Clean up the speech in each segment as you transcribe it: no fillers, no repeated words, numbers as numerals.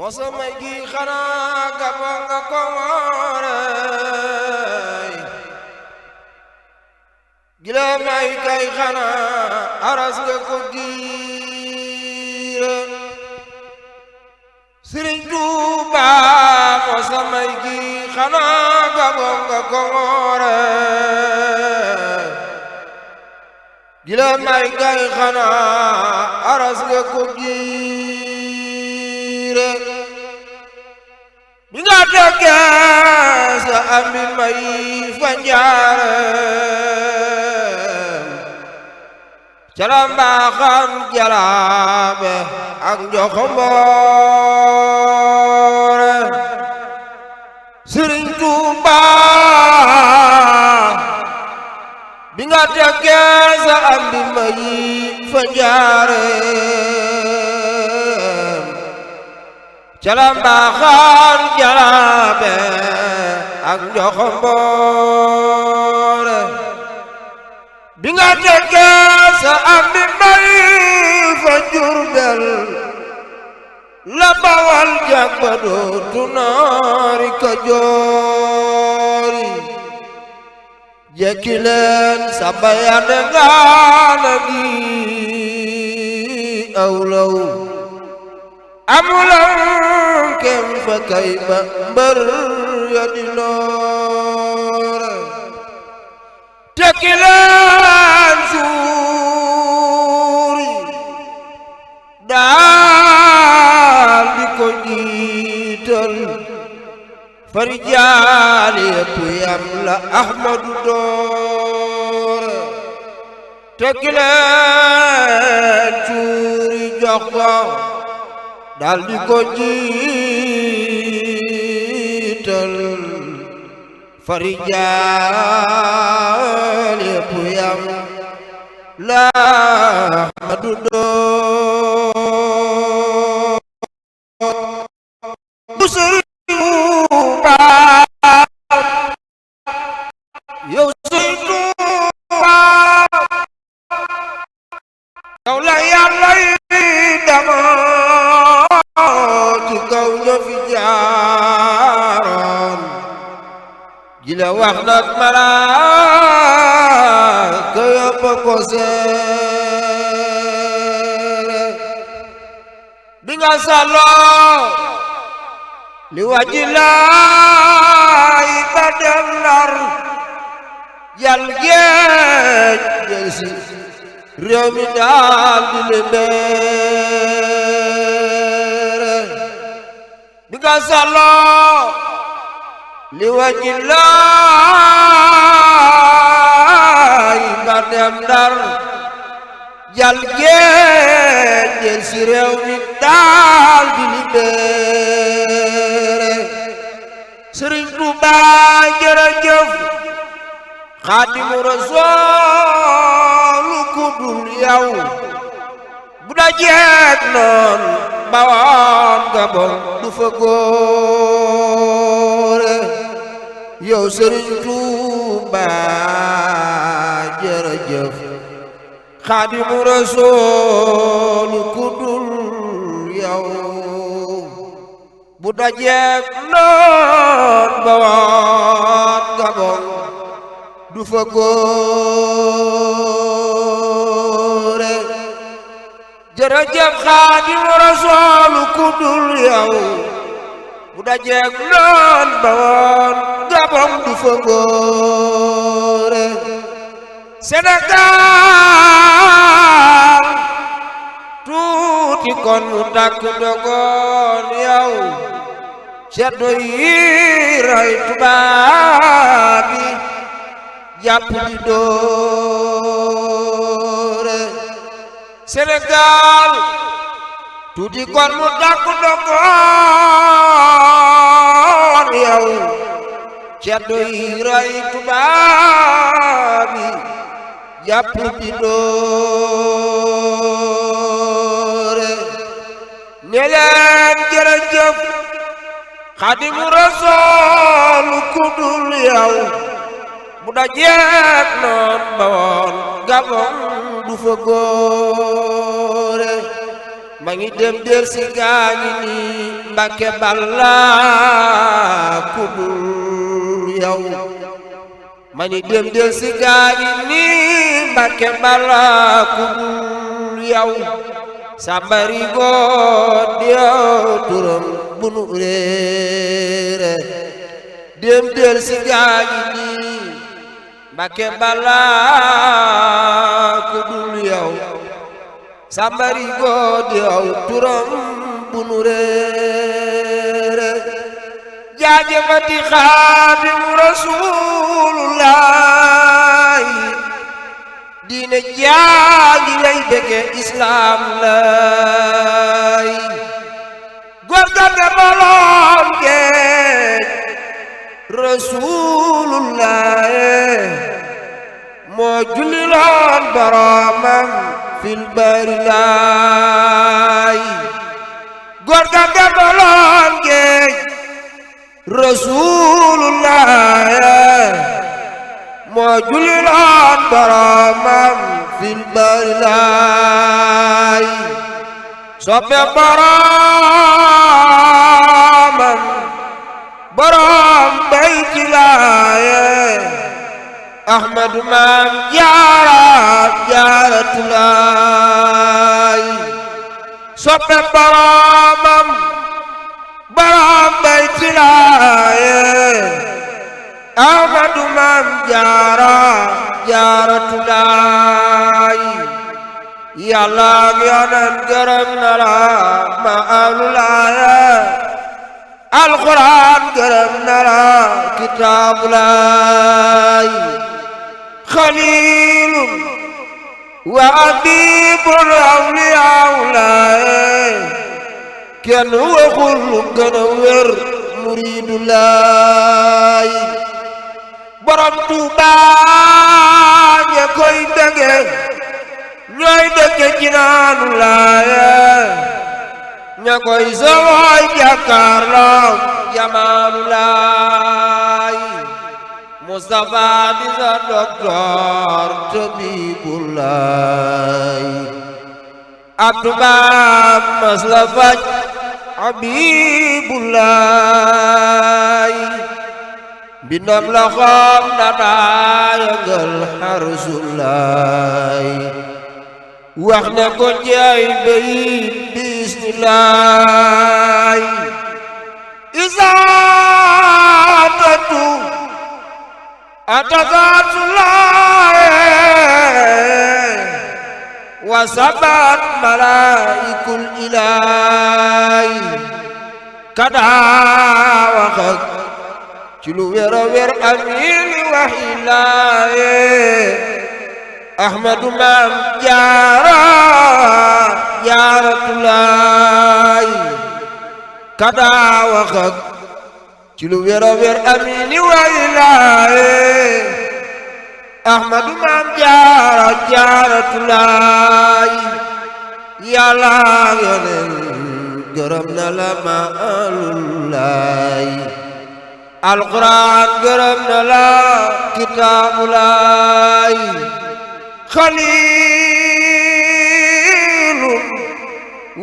mosamay gi xanaa gabon nga ko mooray gila may kay xanaa aras nga ko giire Sëriñ Tuuba mosamay gi xanaa gabon nga ko mooray gila may kay xanaa aras nga ko giire bi nga dëggee sa ami may fa njaareem cala mbaaxam jalaabe ak njoxomboore Sëriñ Tuuba bi nga dëggee sa ami may fa njaareem cala mbaaxaan jalaabe ak njoxomboore bi nga tekkee sa am bi may fa Jurbel la Bawal jag ba dootu naari Kajoori jekki leen sa bayande ngaana gi awlaw amulam kem fa kay ba mbër ya di noore tekki leen suuri daal di ko jiital fari jaal yépp yam la Ahmadu doore tekki leen suuri jox ko dal di ko jiital fari jaal yépp yam la Ahmadu doon bu Sëriñ Tuuba yow Sëriñ Tuuba yow la Yàlla yi dama ci kaw ña fi jaaroon ji la wax nag malaaka yëpp ko seere bi nga sàlloo li waji laay ba dem Ndar yal géej jël si réew mi daal di lembeere bi nga sàlloo li waji laay ba dem Ndar jal géej jël si réew mi daal di libéré Sëriñ Tuuba jërëjëf Xaadimu Rasuul ku dul yow bu dajeek noon bawaan Gabon du fa góore yow Sëriñ Tuuba jërëjëf Xaadimu Rasuul ku dul yow bu dajeek noon bawaan Gabon du fa góore jërëjëf Xaadimu Rasuul ku dul yow bu dajeek noon bawaan Gabon du fa góore Sénégal tuuti kon mu takk dogoon yow ceddo yi ray tubaab yi jàpp di doore Sénégal tuuti kon mu takk dogoon yow ceddo yi ray tubaab yi jàpp di doore ne leen jërëjëf Xaadimu Rasuul ku dul yow bu dajeek noon bawaan Gabon du fa góore ma ngi dem del si gaañi ni Mbàkke Balla ku dul yow ma ngi dem del si gaañi ni Mbàkke Balla ku dul yow sambari góor yow turam bu nu réere dem del si gaañi ni Mbàkke Balla ku dul yow sambari góor yow turam bu nu réere jaajëfati Xaadimu Rasuulullaah diine jaagi lay bëgge islaam lay góor ga demaloon géej Rasuulullaah moo julliloon boroomam fil bari laay góor ga demaloon géej Rasuulullaah moo julliloon boroomam fil bari laay soppe boroomam boroom bayti laaye Ahmadu Maam Jaaratulaay soppe boroomam boroom bayti laaye Ahmadu Maam Jaaratulaay Yàlla ak Yonent gërëm na la ma alulaaya Alxuraan gërëm na la kitaabulaay Xaliilun wa abiibul awliyaa'ulaay kenn waxul lu gën a wér muriidulaay borom Tuubaa ña koy dëgge ñooy dëkke jinaanu laay ña koy sawooy jàkkaarloo jamaanu laay Mustafa di sa doktoor tabibulaay Abdu Baam mas la faj Habibulaay bindam la xoom na daayangal xarsulaay wax na ko jaay bayit bismillaay isaatatu atasatulaay wa sabat malaikul ilaay kadaa waxak ci lu wér a wér amiin waxi laaye Ahmadu Maam Jaaratulaay kadaa waxak ci lu wér a wér amiin waxi laaye Ahmadu Maam Jaaratulaay Yàlla Yonent gërëm na la ma alulaay Alxuraan gërëm na la kitaabulaay Xaliilun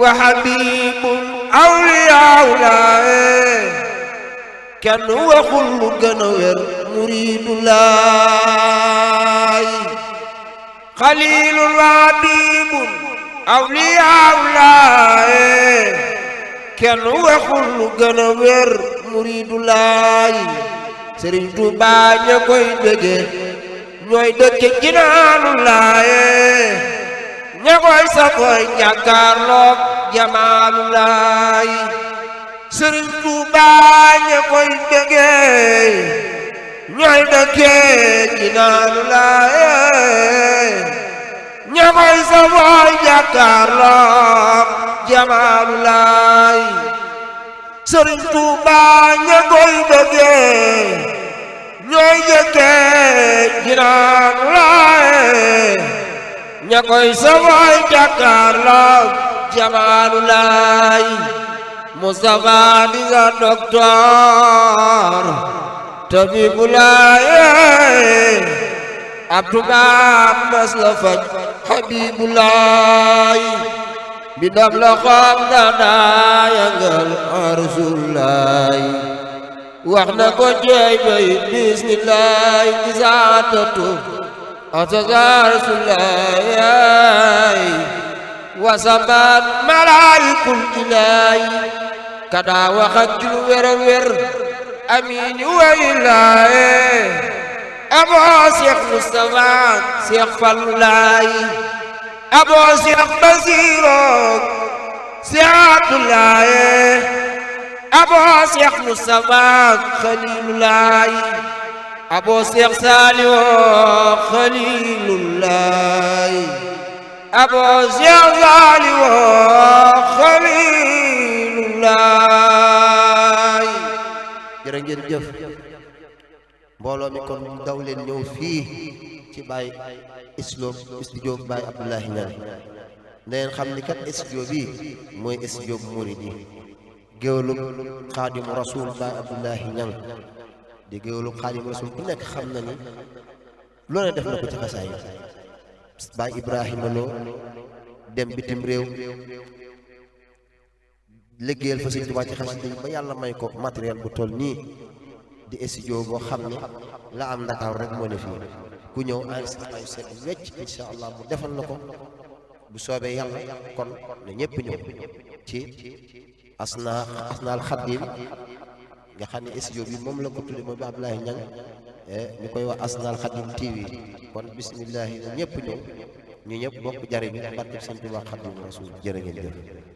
wa habiibun awliyaa'ulaay kenn waxul lu gën a wér muriidulaay Xaliilun wa habiibun awliyaa'ulaay kenn waxul lu gën a wér muriidulaay Sëriñ Tuubaa ña koy bëgge ñooy dëkke jinaanu laaye ña koy safoy jàkkaarloog jamaalu laay Sëriñ Tuubaa ña koy bëgge ñooy dëkke jinaanu laaye ña koy safoy jàkkaarloog jamaalu laay Sëriñ Tuubaa ña koy bëgge ñooy dëkke jinaanu laay ña koy safoy jàkkaarloog jamaalu laay Mustafa di sa doktoor tabibulaay Abdu Baam mas la faj Habibulaay bindam la xoom danaa yëngal arsulaay wax na ko jeey bay bismillaay isaatatu asasa arsulaay wasabaat malaayikul ilaay kadaa wax ak ci lu wér a wér amiini waylaaye aboo Cheikh Moustapha Cheikh Fallou laay aboo Cheikh Basiro Cheikh Abdoulaye aboo Cheikh Moustapha Khalilou laay aboo Cheikh Saliou Khalilou laay aboo Cheikh Saliou Khalilou laay jërë ngeen jëf mbooloo mi kon daw leen ñëw fii ci Baye studio Baye Abdoulaye Niang neen xam ni kat studio bi mooy studio Mouride géwélu Xaadimu Rasuul Baye Abdoulaye Niang di géwélu Xaadimu Rasuul ku nekk xam na ni loo ne def na ko ci xasaay Baye Ibrahima Lo dem bitim réew liggéeyal fa Sëñ Tuubaa ci xasida yi ba yàlla may ko matériel bu toll nii di studio boo xam ne la am Ndakaaru rek moo ne fii ku ñëw enregistré ay set wecc incha allah mu defal la ko bu soobee yàlla kon ne ñëpp ñëw ci Asnaal Xadim nga xam ne studio bi moom la ko tudde mooy Abdoulaye Niang ñu koy wax Asnaal Xadim TV kon bismillahi ne ñëpp ñëw ñu ñëpp bokk jariñu barke Sëñ Tuubaa Xaadimu Rasuul jërë ngeen jëf